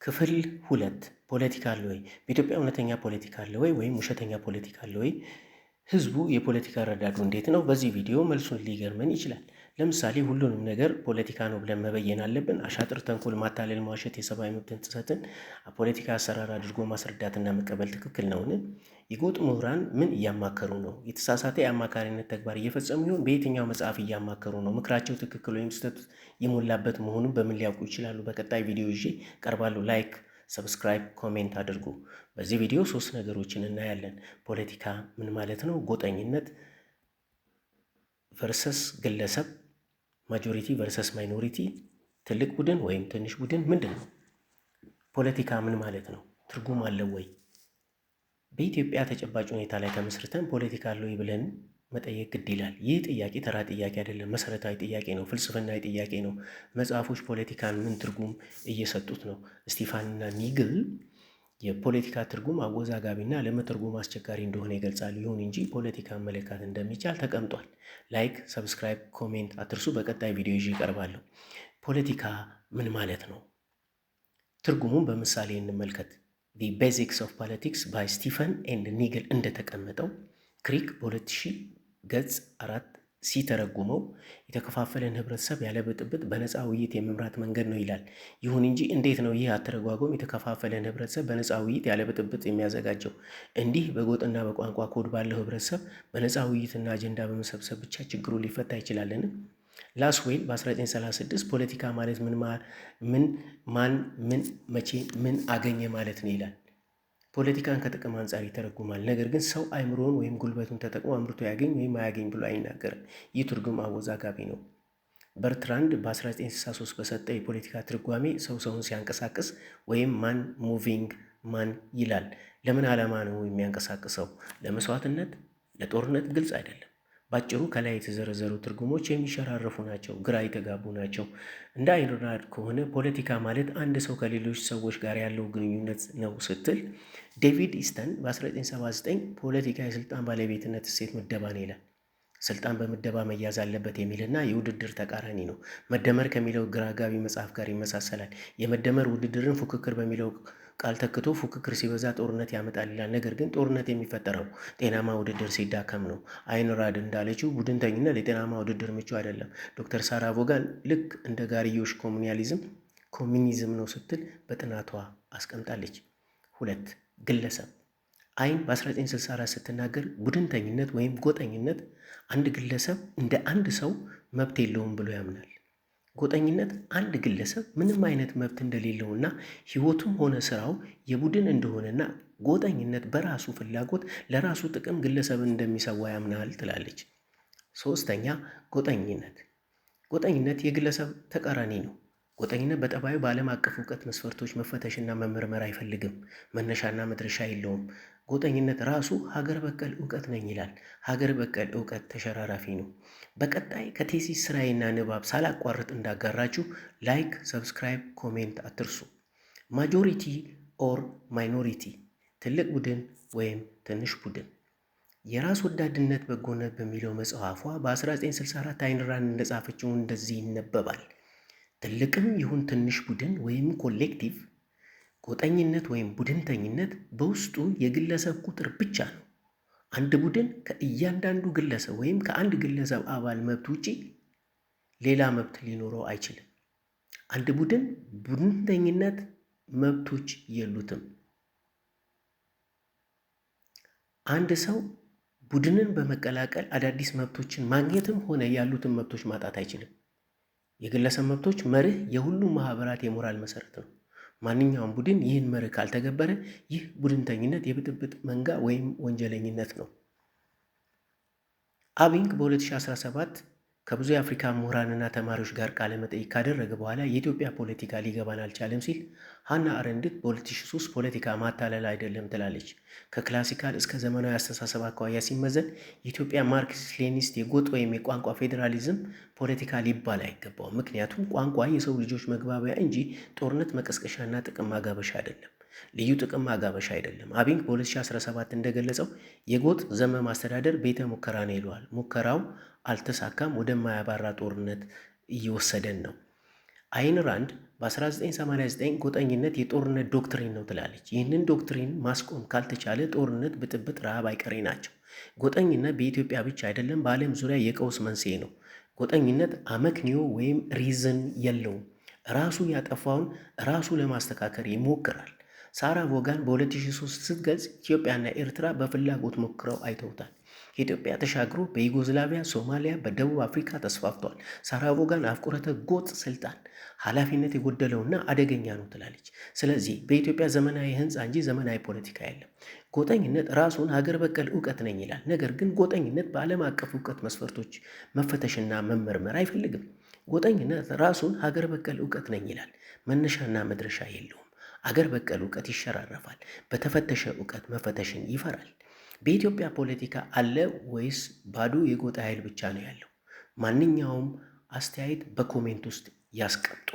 ክፍል 2። ፖለቲካ አለ ወይ? በኢትዮጵያ እውነተኛ ፖለቲካ አለ ወይ ወይም ውሸተኛ ፖለቲካ አለ ወይ? ህዝቡ የፖለቲካ አረዳዱ እንዴት ነው? በዚህ ቪዲዮ መልሱን ሊገርመን ይችላል። ለምሳሌ ሁሉንም ነገር ፖለቲካ ነው ብለን መበየን አለብን? አሻጥር፣ ተንኮል፣ ማታለል፣ መዋሸት፣ የሰብአዊ መብትን ጥሰትን ፖለቲካ አሰራር አድርጎ ማስረዳትና መቀበል ትክክል ነውን? የጎጥ ምሁራን ምን እያማከሩ ነው? የተሳሳተ የአማካሪነት ተግባር እየፈጸሙ ይሆን? በየትኛው መጽሐፍ እያማከሩ ነው? ምክራቸው ትክክል ወይም ስህተት የሞላበት መሆኑን በምን ሊያውቁ ይችላሉ? በቀጣይ ቪዲዮ ይዤ ቀርባለሁ። Like፣ subscribe፣ comment አድርጉ። በዚህ ቪዲዮ ሶስት ነገሮችን እናያለን። ፖለቲካ ምን ማለት ነው? ጎጠኝነት versus ግለሰብ፣ majority versus minority፣ ትልቅ ቡድን ወይም ትንሽ ቡድን ምንድን ነው? ፖለቲካ ምን ማለት ነው? ትርጉም አለው ወይ? በኢትዮጵያ ተጨባጭ ሁኔታ ላይ ተመስርተን ፖለቲካ አለ ወይ ብለን መጠየቅ ግድ ይላል። ይህ ጥያቄ ተራ ጥያቄ አይደለም፣ መሰረታዊ ጥያቄ ነው፣ ፍልስፍናዊ ጥያቄ ነው። መጽሐፎች ፖለቲካን ምን ትርጉም እየሰጡት ነው? ስቲፋንና ኒግል የፖለቲካ ትርጉም አወዛጋቢና ለመተርጎም አስቸጋሪ እንደሆነ ይገልጻሉ። ይሁን እንጂ ፖለቲካን መለካት እንደሚቻል ተቀምጧል። Like፣ subscribe፣ comment አትርሱ። በቀጣይ ቪዲዮ ይዤ እቀርባለሁ። ፖለቲካ ምን ማለት ነው? ትርጉሙን በምሳሌ እንመልከት። The Basics of Politics by Stephen and Nigel እንደተቀመጠው ክሪክ በ2000 ገጽ 4 ሲተረጉመው የተከፋፈለን ህብረተሰብ ያለ ብጥብጥ በነፃ ውይይት የመምራት መንገድ ነው ይላል። ይሁን እንጂ እንዴት ነው ይህ አተረጓጎም የተከፋፈለን ህብረተሰብ በነፃ ውይይት ያለ ብጥብጥ የሚያዘጋጀው? እንዲህ በጎጥና በቋንቋ ኮድ ባለው ህብረተሰብ በነፃ ውይይትና አጀንዳ በመሰብሰብ ብቻ ችግሩ ሊፈታ ይችላልን? ላስዌል በ1936 ፖለቲካ ማለት ምን ማን ምን መቼ ምን አገኘ ማለት ነው ይላል። ፖለቲካን ከጥቅም አንጻር ይተረጉማል። ነገር ግን ሰው አይምሮውን ወይም ጉልበቱን ተጠቅሞ አምርቶ ያገኝ ወይም አያገኝ ብሎ አይናገርም። ይህ ትርጉም አወዛጋቢ ነው። በርትራንድ በ1963 በሰጠው የፖለቲካ ትርጓሜ ሰው ሰውን ሲያንቀሳቅስ ወይም man moving man ይላል። ለምን ዓላማ ነው የሚያንቀሳቅሰው? ለመስዋዕትነት፣ ለጦርነት? ግልጽ አይደለም። ባጭሩ ከላይ የተዘረዘሩ ትርጉሞች የሚሸራረፉ ናቸው፣ ግራ የተጋቡ ናቸው። እንደ አይን ራንድ ከሆነ ፖለቲካ ማለት አንድ ሰው ከሌሎች ሰዎች ጋር ያለው ግንኙነት ነው ስትል፣ ዴቪድ ኢስተን በ1979 ፖለቲካ የስልጣን ባለቤትነት እሴት ምደባ ነው ይላል። ስልጣን በምደባ መያዝ አለበት የሚልና የውድድር ተቃራኒ ነው። መደመር ከሚለው ግራ አጋቢ መጽሐፍ ጋር ይመሳሰላል። የመደመር ውድድርን ፉክክር በሚለው ቃል ተክቶ ፉክክር ሲበዛ ጦርነት ያመጣል ይላል። ነገር ግን ጦርነት የሚፈጠረው ጤናማ ውድድር ሲዳከም ነው። አይን ራንድ እንዳለችው ቡድንተኝነት ለጤናማ ውድድር ምቹ አይደለም። ዶክተር ሳራ ቮጋን ልክ እንደ ጋርዮሽ communalism ኮሚኒዝም ነው ስትል በጥናቷ አስቀምጣለች። 2፣ ግለሰብ። አይን በ1964 ስትናገር ቡድንተኝነት ወይም ጎጠኝነት አንድ ግለሰብ እንደ አንድ ሰው መብት የለውም ብሎ ያምናል። ጎጠኝነት አንድ ግለሰብ ምንም አይነት መብት እንደሌለውና ሕይወቱም ሆነ ስራው የቡድን እንደሆነና ጎጠኝነት በራሱ ፍላጎት ለራሱ ጥቅም ግለሰብን እንደሚሰዋ ያምናል ትላለች። ሶስተኛ፣ ጎጠኝነት። ጎጠኝነት የግለሰብ ተቃራኒ ነው። ጎጠኝነት በጠባዩ በዓለም አቀፍ እውቀት መስፈርቶች መፈተሽና መመርመር አይፈልግም። መነሻና መድረሻ የለውም። ጎጠኝነት ራሱ ሀገር በቀል እውቀት ነኝ ይላል። ሀገር በቀል እውቀት ተሸራራፊ ነው። በቀጣይ ከ thesis ስራዬና ንባብ ሳላቋርጥ እንዳጋራችሁ like፣ subscribe፣ comment አትርሱ። Majority or minority፣ ትልቅ ቡድን ወይም ትንሽ ቡድን። የራስ ወዳድነት በጎነት በሚለው መጽሐፏ በ1964 አይን ራንድ እንደጻፈችው እንደዚህ ይነበባል። ትልቅም ይሁን ትንሽ ቡድን ወይም collective፣ ጎጠኝነት ወይም ቡድንተኝነት በውስጡ የግለሰብ ቁጥር ብቻ ነው። አንድ ቡድን ከእያንዳንዱ ግለሰብ ወይም ከአንድ ግለሰብ አባል መብት ውጪ ሌላ መብት ሊኖረው አይችልም። አንድ ቡድን ቡድንተኝነት መብቶች የሉትም። አንድ ሰው ቡድንን በመቀላቀል አዳዲስ መብቶችን ማግኘትም ሆነ ያሉትን መብቶች ማጣት አይችልም። የግለሰብ መብቶች መርህ የሁሉም ማህበራት የሞራል መሰረት ነው። ማንኛውም ቡድን ይህን መርህ ካልተገበረ ይህ ቡድንተኝነት የብጥብጥ መንጋ ወይም ወንጀለኝነት ነው። አቢንግ በ2017 ከብዙ የአፍሪካ ምሁራንና ተማሪዎች ጋር ቃለ መጠይቅ ካደረገ በኋላ የኢትዮጵያ ፖለቲካ ሊገባን አልቻለም ሲል፣ ሀና አረንድት በ2003 ፖለቲካ ማታለል አይደለም ትላለች። ከ classical እስከ ዘመናዊ አስተሳሰብ አኳያ ሲመዘን የኢትዮጵያ ማርክሲስት ሌኒኒስት የጎጥ ወይም የቋንቋ ፌዴራሊዝም ፖለቲካ ሊባል አይገባውም። ምክንያቱም ቋንቋ የሰው ልጆች መግባቢያ እንጂ ጦርነት መቀስቀሻና ጥቅም ማጋበሻ አይደለም። ልዩ ጥቅም ማጋበሻ አይደለም። አቢንግ በ2017 እንደገለጸው የጎጥ ዘመም አስተዳደር ቤተ ሙከራ ነው ይለዋል። ሙከራው አልተሳካም፣ ወደማያባራ ጦርነት እየወሰደን ነው። አይን ራንድ በ1989 ጎጠኝነት የጦርነት doctrine ነው ትላለች። ይህንን doctrine ማስቆም ካልተቻለ ጦርነት፣ ብጥብጥ፣ ረሃብ አይቀሬ ናቸው። ጎጠኝነት በኢትዮጵያ ብቻ አይደለም፣ በዓለም ዙሪያ የቀውስ መንስኤ ነው። ጎጠኝነት አመክንዮ ወይም reason የለውም። ራሱ ያጠፋውን ራሱ ለማስተካከል ይሞክራል። ሳራ ቮጋን በ2003 ስትገልጽ ኢትዮጵያና ኤርትራ በፍላጎት ሞክረው አይተውታል። ከኢትዮጵያ ተሻግሮ በዩጎዝላቪያ፣ ሶማሊያ፣ በደቡብ አፍሪካ ተስፋፍቷል። ሳራ ቮጋን አፍቁረተ ጎጥ ስልጣን ኃላፊነት የጎደለውና አደገኛ ነው ትላለች። ስለዚህ በኢትዮጵያ ዘመናዊ ሕንፃ እንጂ ዘመናዊ ፖለቲካ የለም። ጎጠኝነት ራሱን ሀገር በቀል እውቀት ነኝ ይላል። ነገር ግን ጎጠኝነት በዓለም አቀፍ እውቀት መስፈርቶች መፈተሽና መመርመር አይፈልግም። ጎጠኝነት ራሱን ሀገር በቀል እውቀት ነኝ ይላል። መነሻና መድረሻ የለውም። አገር በቀል እውቀት ይሸራረፋል። በተፈተሸ እውቀት መፈተሽን ይፈራል። በኢትዮጵያ ፖለቲካ አለ ወይስ ባዶ የጎጣ ኃይል ብቻ ነው ያለው? ማንኛውም አስተያየት በ comment ውስጥ ያስቀምጡ።